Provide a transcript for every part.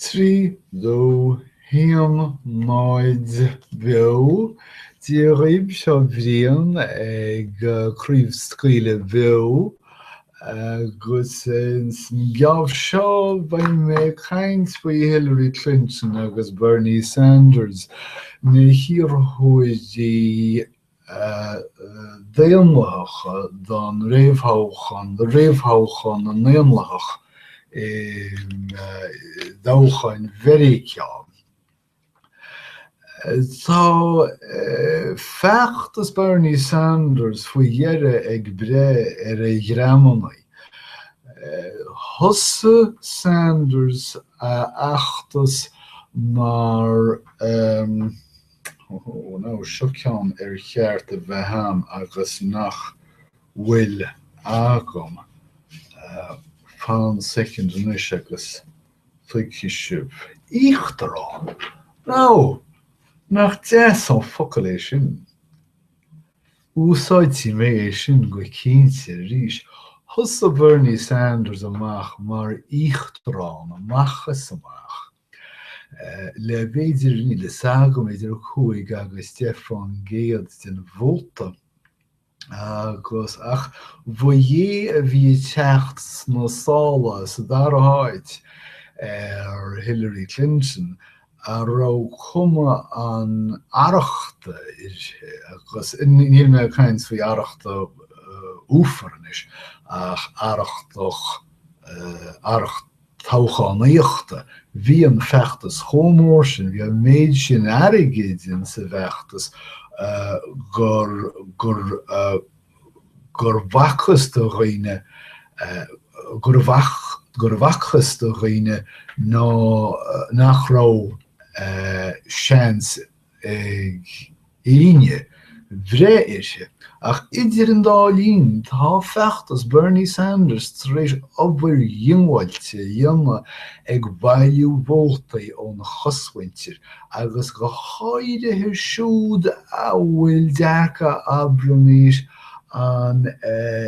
3, 2, 1, 0, Beo! Dia dhaoibh, seo Brian ag craobhscaoileadh beo agus ins an geábh seo beidh mé ag caint faoi Hillary Clinton agus Bernie Sanders, na hiarrthóirí Daonlathacha don réamhthoghchán, do réamhthoghchán na nDaonlathach i dtoghcháin Mheiriceá. Tá feachtas Bernie Sanders faoi dheireadh ag breith ar a ghreamannaí. Thosaigh Sanders a fheachtas mar. Ó now, seo ceann ar cheart a bheith a'm agus nach bhfuil agam. Fan soicind anois agus tuigfidh sibh. Íochtarán! Now, nach deas an focal é sin? Úsáidfidh mé é sin go cinnte arís. Thosaigh Bernie Sanders amach mar íochtarán amach is amach. le b'fhéidir, níl fhios agam, idir 5 agus 10% den vóta agus, ach ba é a bhí ag teacht sna sála sa dara háit ar Hillary Clinton a raibh cuma an arrachta uirthi agus níl mé ag caint faoi arrachta uafar anois ach arrachtach, arracht. toghchánaíochta. Bhí an feachtas chomh mór sin, bhí an méid sin airgid in sa bhfeachtas gur, gur, gur bhfacthas do dhaoine, gur, gur bhfacthas do dhaoine ná, nach raibh seans ag éinne bhreith uirthi. Ach idir an dá linn, tá feachtas Bernie Sanders tar éis obair dhiongbháilte a dhéanamh ag bailiú vótaí óna chosmhuintir, agus go háirithe siúd a bhfuil dearcadh, abraimis, an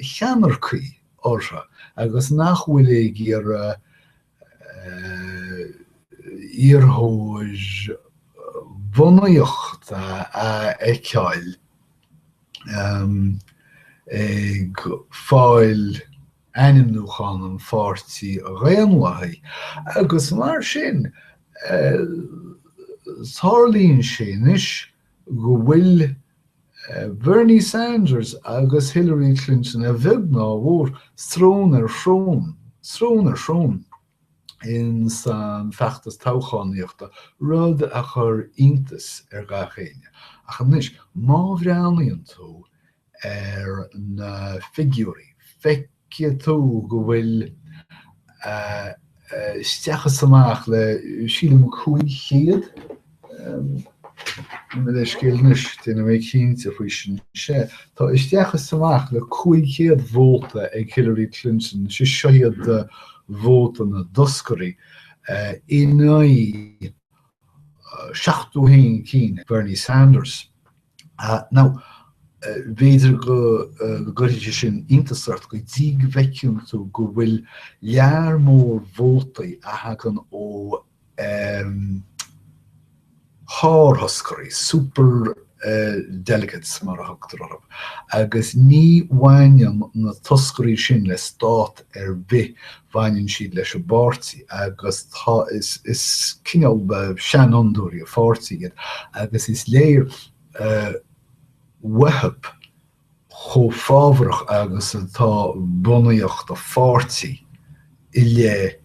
cheannaircigh orthu agus nach bhfuil ag iarraidh iarrthóir bunaíochta a fheiceáil ag fáil ainmniúchán an Pháirtí Dhaonlathaigh agus mar sin tarlaíonn sé anois go bhfuil Bernie Sanders agus Hillary Clinton, a bheag ná a mhór, srón ar shrón, srón ar shrón in san feachtas toghchánaíochta, rud a chuir iontas ar gach éinne. Ach anois, má bhreathnaíonn tú ar na figiúirí, feicfidh tú go bhfuil isteach is amach le, sílim, 500, mo leithscéal anois, déanfaidh mé cinnte faoi sin, sea, tá isteach is amach le 500 vóta ag Hillary Clinton, sé seo iad vóta na dtoscairí, in aghaidh 71 cinn ag Bernie Sanders. Now, b'fhéidir go gcuirfidh sé sin iontas ort go dtí go bhfeiceann tú go bhfuil lear mór vótaí a thagann ó shárthoscairí, super delegates mar a thugtar orthu, agus ní bhaineann na toscairí sin le stát ar bith, baineann siad leis an bpáirtí agus tá, is cineál seanfhondúirí an pháirtí iad agus is léir uathu chomh fábharach agus atá bunaíocht an pháirtí i leith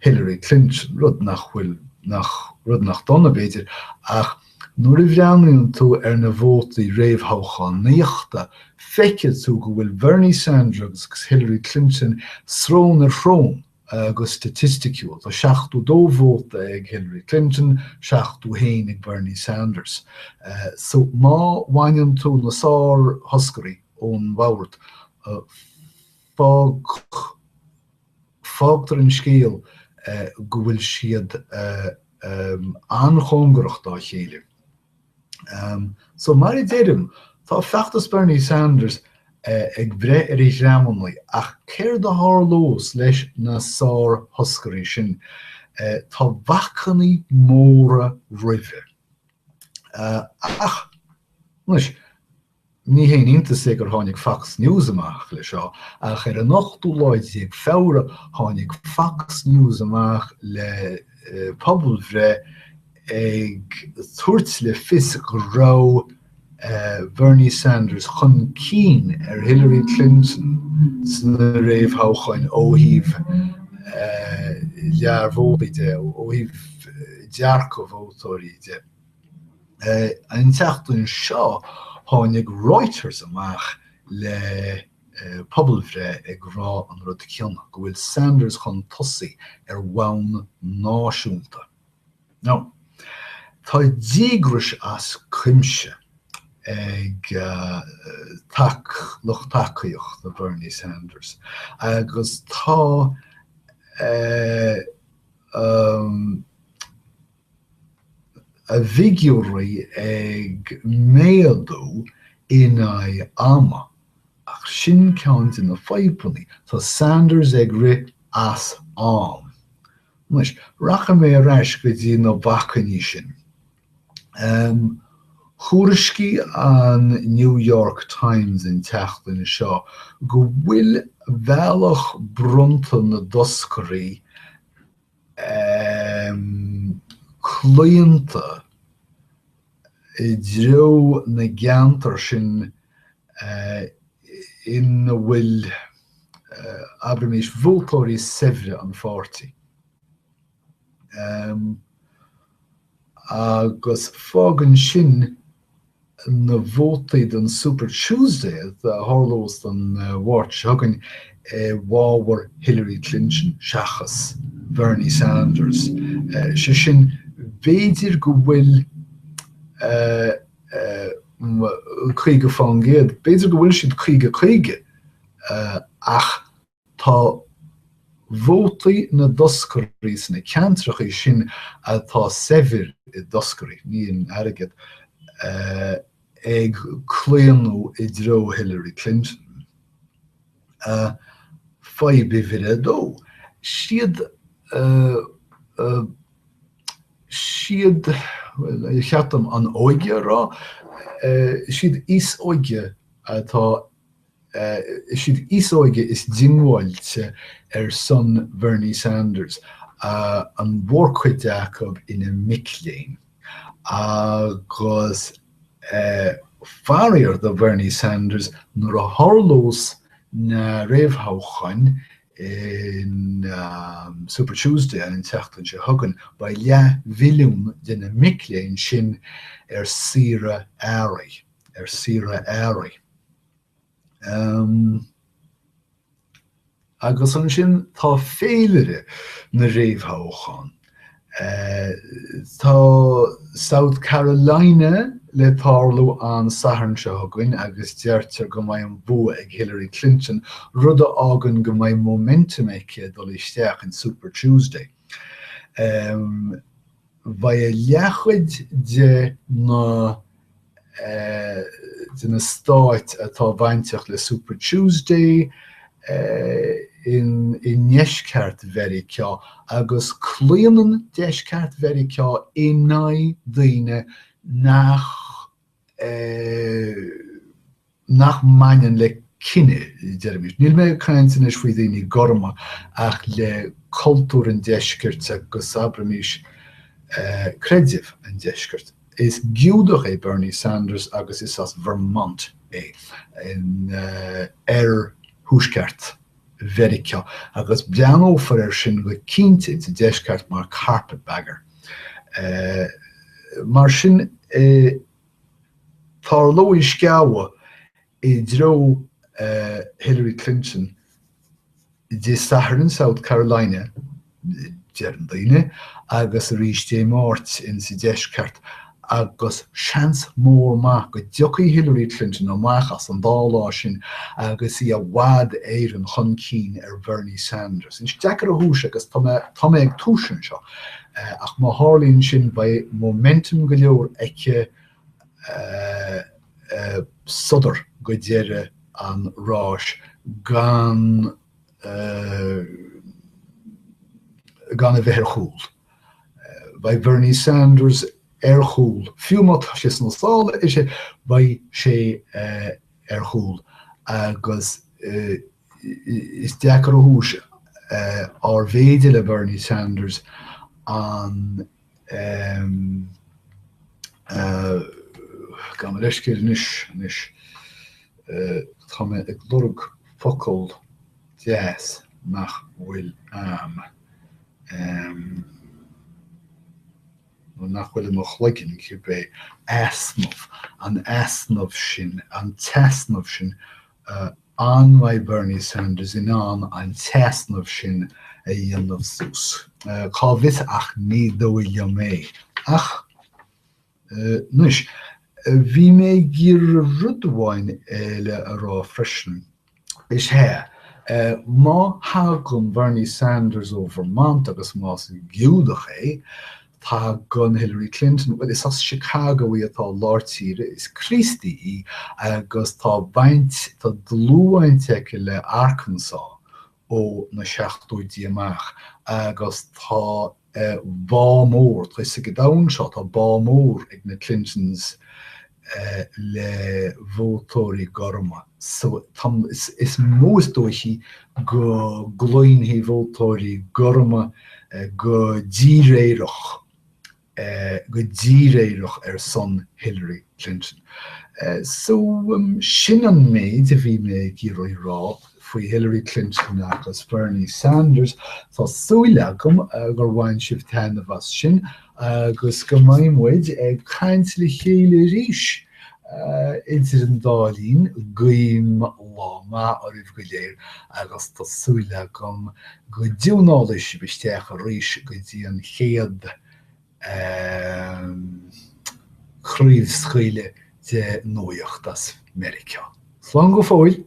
Hillary Clinton, rud nach bhfuil, nach, rud nach dona b'fhéidir, ach nuair a bhreathnaíonn tú ar na vótaí réamhthoghchánaíochta, feicfidh tú go bhfuil Bernie Sanders agus Hillary Clinton srón ar shrón. go staitisticiúil. Tá 72 vóta ag Hillary Clinton, 71 ag Bernie Sanders. So má bhaineann tú na sárthoscairí ón bhord, fág, fágtar an scéal go bhfuil siad an-chóngarach dá chéile. So mar a deirim, tá feachtas Bernie Sanders ag breith ar a ghreamannaí ach céard a tharlós leis na sárthoscairí sin? Tá bacainní móra roimhe. Ach, anois, ní haon iontas é gur tháinig Fox News amach le seo, ach ar an ochtú lá déag Feabhra tháinig Fox News amach le pobalbhreith ag tabhairt le fios go raibh Bernie Sanders chun cinn ar Hillary Clinton sna réamhthoghcháin ó thaobh lear-vótaí de, ó thaobh dearcadh vótóirí de. An tseachtain seo tháinig Reuters amach le pobalbhreith ag rá an rud céanna, go bhfuil Sanders chun tosaigh ar bhonn náisiúnta. Now, tá díograis as cuimse ag lucht tacaíochta Bernie Sanders agus tá a bhfigiúirí ag méadú in aghaidh ama, ach sin ceann de na fadhbanna, tá Sanders ag rith as am. Anois, rachaidh mé ar ais go dtí na bacainní sin. Thuairiscigh an New York Times an tseachtain seo go bhfuil bealach bronnta na dtoscairí claonta i dtreo na gceantar sin ina bhfuil, abraimis, vótóirí saibhre an pháirtí. Agus fágann sin na vótaí don Super Tuesday a tharlós an Mháirt seo chugainn i bhfabhar Hillary Clinton seachas Bernie Sanders. Sé sin, b'fhéidir go bhfuil 50%, b'fhéidir go bhfuil siad 50-50 ach Tá vótaí na dtoscairí sna ceantracha sin atá saibhir i dtoscairí, ní in airgead, ag claonadh i dtreo Hillary Clinton. Fadhb uimhir a dó, siad siad, bhuel, ar cheart dom an óige a rá? Siad aos óige atá Is iad aos óige is diongbháilte ar son Bernie Sanders, an mhórchuid acu ina mic léinn, agus faraor do Bernie Sanders, nuair a tharlós na réamhthoghcháin in Super Tuesday an tseachtain seo chugainn, beidh leathmhilliún de na mic léinn sin ar saoire earraigh. Ar saoire earraigh. Agus ansin tá féilire na réamhthoghchán. Tá South Carolina le tarlú an Satharn seo chugainn agus deirtear go mbeidh an bua ag Hillary Clinton, rud a fhágann go mbeidh momentum aici ag dul isteach in Super Tuesday. Beidh a leathchuid de na de na stáit atá bainteach le Super Tuesday i ndeisceart Mheiriceá agus claonann deisceart Mheiriceá in aghaidh daoine nach nach mbaineann le cine, deirimis. Níl mé ag caint anois faoi dhaoine gorma ach le cultúr an deiscirt agus, abraimis, creideamh an deiscirt. Is Giúdach é Bernie Sanders agus is as Vermont é, in oirthuaisceart Mheiriceá, agus breathnófar air sin go cinnte sa deisceart mar carpetbagger. Mar sin, Tarlóidh sceabhadh i dtreo Hillary Clinton Dé Sathairn in South Carolina, deireann daoine, agus arís Dé Máirt in sa deisceart, agus seans mór maith go dtiocfaidh Hillary Clinton amach as an dá lá sin agus í i bhfad Éireann chun cinn ar Bernie Sanders. Anois, deacair a thomhas agus tá mé tá mé ag tomhas anseo, ach má tharlaíonn sin beidh momentum go leor aici sodar go deireadh an ráis gan. Gan a bheith ar chúl. Beidh Bernie Sanders ar chúl. Fiú má tá sé sna sála, is ea, beidh sé ar chúl agus is deacair a thomhas arbh fhéidir le Bernie Sanders an Gabh mo leithscéal anois, anois, tá mé ag lorg focal deas nach bhfuil a'm, nó nach bhfuil i mo chloigeann, cibé, easnamh, an easnamh sin, an t-easnamh sin An mbeidh Bernie Sanders in ann an t-easnamh sin a dhéanamh suas? Cá bhfios ach ní dóigh liom é. Ach anois, bhí mé ag iarraidh rud amháin eile a rá freisin. Is ea, má thagann Bernie Sanders ó Vermont agus más Giúdach é, Tagann Hillary Clinton, bhuel, is as Chicago í atá i lár tíre, is Críostaí í agus tá baint, tá dlúthbhaint aici le Arkansas ó na seachtóidí amach agus tá bá mór, tá fhios ag an domhan seo, tá bá mór ag na Clintons le vótóirí gorma. So, tá, is mó is dóichí go gclaonfaidh vótóirí gorma go díréireach, go díréireach ar son Hillary Clinton. So, sin an méid a bhí mé ag iarraidh rá faoi Hillary Clinton agus Bernie Sanders. Tá súil agam gur bhain sibh taitneamh as sin. Agus go mbeidh muid ag caint le chéile arís idir an dá linn, guím lá maith oraibh go léir agus tá súil agam go dtiúnálfaidh sibh isteach arís go dtí an chéad chraobhscaoileadh de Nuacht as Meiriceá. Slán go fóill!